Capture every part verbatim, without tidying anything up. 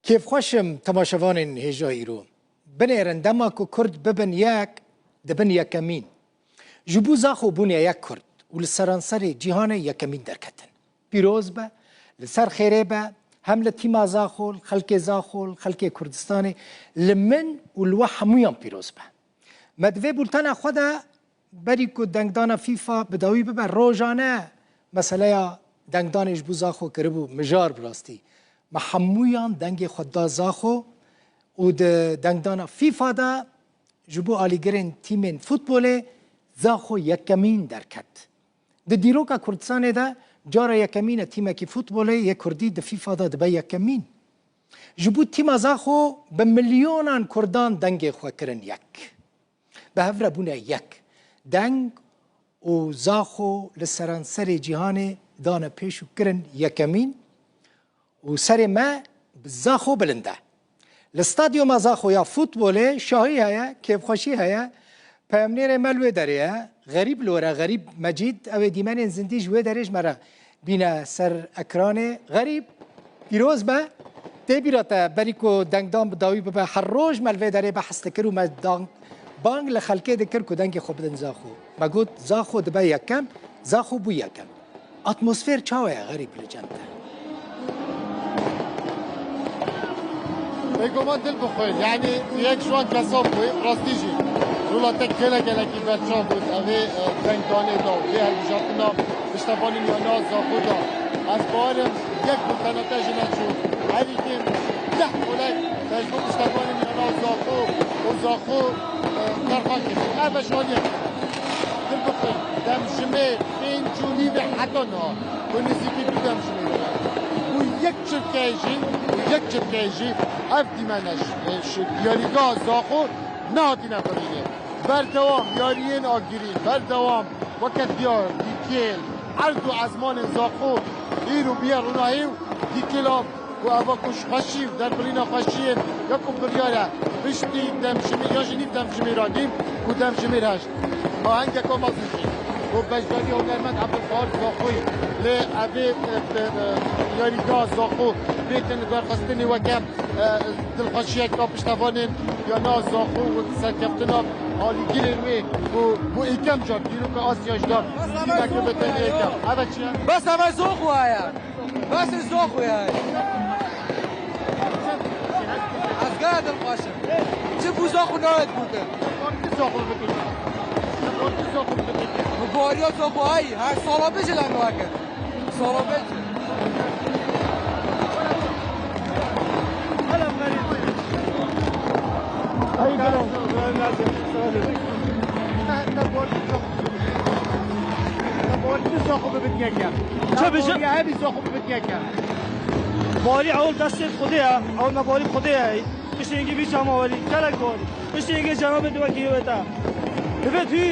Kêfxweş im temaşevanên hêja îro. Binêrin dema ku Kurd bibin yek, dibin yekemîn. Ji bo Zaxo bûne yek Kurd û li seranserê cîhanê yekemîn derketin. Pîroz be, li ser xêrê be, hem li tîma Zaxo, li xelkê Zaxo, li xelkê Kurdistanê, li min û li we hemûyan pîroz be. Me di vê bultena xwe de berî ku dengdana FIFA bi dawî bibe, rojane meseleya dengdanê ji bo Zaxo kiribû mijar bi rastî. Me hemûyan dengê xwe da Zaxo û di dengdana FIFA de ji bo alîgirên tîmên futbolê Zaxo yekemîn derket. Di dîroka Kurdistanê de cara yekemîn e tîmekî futbolê yê Kurdî di FIFA de dibe yekemîn. Ji bo tîma Zaxo bi milyonan Kurdan dengê xwe kirin yek. Bi hev re bûne yek. Deng û Zaxo li seranserê cîhanê dane pêş û kirin yekemîn û serê me bi Zaxo bilind e. Li stadyuma Zaxo ya futbolê şahî heye, kêfxweşî heye. Peyamnêrê me li wê derê ye. Xerîb li wir e, Xerîb Mecîd. Ew ê dîmenên zindî ji wê derê ji me re bîne ser ekranê. Xerîb, pîroz be. Tê bîra te berî ku dengdan bi dawî bibe, her roj me li vê derê behs dikir û me dan-, bang li xelkê dikir ku dengê xwe bidin Zaxo. Me got, Zaxo dibe yekem, Zaxo bû yekem. Atmosfer çawa ye Xerîb li cem te? Bêguman dil bixwe, yanî yek ji wan kesa bû, rastî jî. Rola te gelek gelekî berçav bû, evê, e, dengdanê da, vê hilbijartina piştevanên ya na Zaxo da. Ez bawerim yek bultena te jî neçû. Herî kêm deh xulek te ji bo piştevanên ya na Zaxo û Zaxo, e, terxan kir. Ev e şaniyek. Dil bixwe, demjimêr pênc û nîvê heta niha. Ku nêzîkî du demjimêr e. Û yek çirkeyê jî, û yek çirkeyê jî ev dîmene ji, ji yarîgeha Zaxo nehatîne birînê. Berdewam yariyên agirî, berdewam weke diyar, dîkêl, erd û ezmanên Zaxo îro bûye ronahî û dîkêla ku eva ku ji xweşî û derbirîna xweşiyê ya ku biryar e piştî demjimê ya jî nîv demjimê radî ku demjimê heşt. Ahengeka mezin jî û beşdarî hunermend Ebdulqahir Zaxoyî lê evê, e, e, e, yarîgeha Zaxo bêtin darxistinê weke, e, dilxweşiyek da piştevanên ya na Zaxo û serkeftina alîgirên wê û bû êkem car dîroka Asya ji da tîmeke betenê yekem. Eve çi ye? Bes eve Zaxo heye. Bes Zaxo heye. Ez gaya dilxweş im. Çi bû Zaxo nayet bûtin. Zaxo bikir. Zaxo bikir. Bi bariya Zaxo heye. Her sala bêje lem nake. Sala bêje. Hey, gelo. Te, te borî Zaxo. Te borî Zaxo bibit yeke. Çi bêje? Te borî hevî Zaxo bibit yeke. Barî ewl destê Xwedê ye, ewl me barî Xwedê ye. Piştî hingî vî cemawerî, gelek barî. Piştî hingî cenabê dû wekî wê te. Divê tu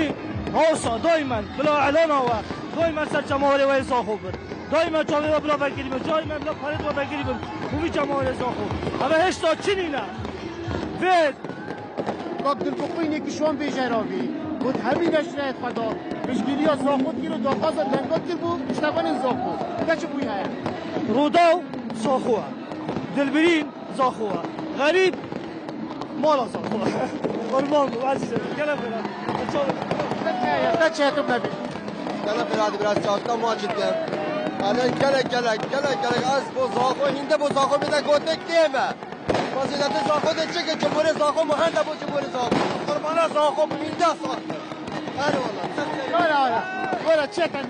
hawsa, daymen, bila elana we. Daymen ser cemawerê we Zaxo bir. Daymen çavê we bila vekirî bin. Daymen bila perê we vekirî bin. Û vî cemawerê Zaxo. Eve hêşta çi nîne. Vê Kak Dilbixwînê ki şwan bêje ravî. Got hemî neşriyet xwe da. Piştgiriya Zaxo kir û daxwaza dengat kir bû piştevanên Zaxo. Te çi bûyî heye? Rûdaw Zaxo e. Dilbirîn Zaxo e. Xerîb mala Zaxo e. Qurban bû, ezîzim. Gelek xêr. Te çi heye? Te çi heye? Tu nebî. Gelek xêr hadi biraz çavka ma cidden. Alen gelek, gelek, gelek, gelek. Ez bo Zaxo, hinde bo Zaxo bide gotek dême. Fazîletê Zaxo de çi ki, cumhurê Zaxo muhende bo cumhurê Zaxo. Qurbana Zaxo bimînda saxtir. Erwala. Wala, wala. Wala, çetan.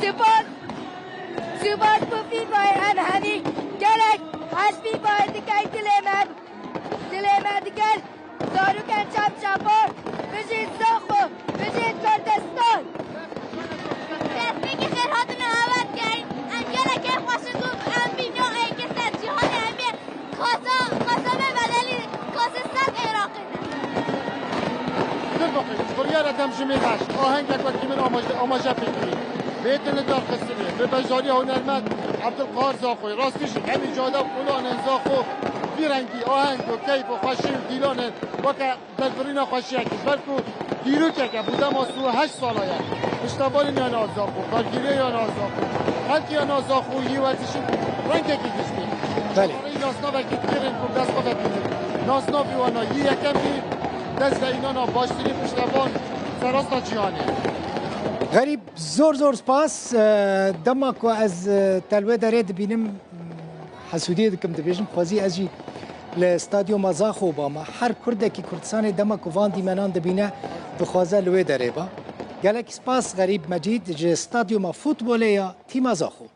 Spas. Spas bo FIFA'yê em henî gelek hej FIFA'yê dikey dilê me. Dilê me dikel. Zarokên çap çapan, bijî Zaxo, bijî Kurdistan. Destpêkê xêrhatina hewe dikeyn. Em gelekê xweş in ku em vî navê yekê ser cîhanê em ê kasa, kasabê bedelî kasê ser Iraqê ne. Dilbixwîn, biryara demjimê heşt, ahengek wekî min amaje, amaje pêkirî. Bêtin li darxistinê, bi beşdariya hunermend Ebdulqahar Zaxoyê. Rastî jî hemî cade û qulanên Zaxo vî rengî, aheng û keyf û xweşî û dîlanên weke Destbirîna xweşiyekî, belku dîrokeke bû dema sî û heşt sala ye. Piştevanên ya na Zaxo, kargêriyê ya na Zaxo, xelkê ya na Zaxo yê werzişî rengekî giştî. Belê. Nasnavekî girin ku dest xwe vedînin. Nasnavî wana yî yekemî dest ve înana baştirî piştevan serasta cîhanê. Xerîb, zor zor spas. E, dema ku ez, e, te li wê derê dibînim, hesûdiyê dikim, dibêjim xwezî ez jî li stadyuma Zaxo bama. Her Kurdekî Kurdistanê dema ku van dîmenan dibîne, dixwaze li wê derê ba. Gelek spas Xerîb Mecîd ji stadyuma futbolê ya tîma Zaxo.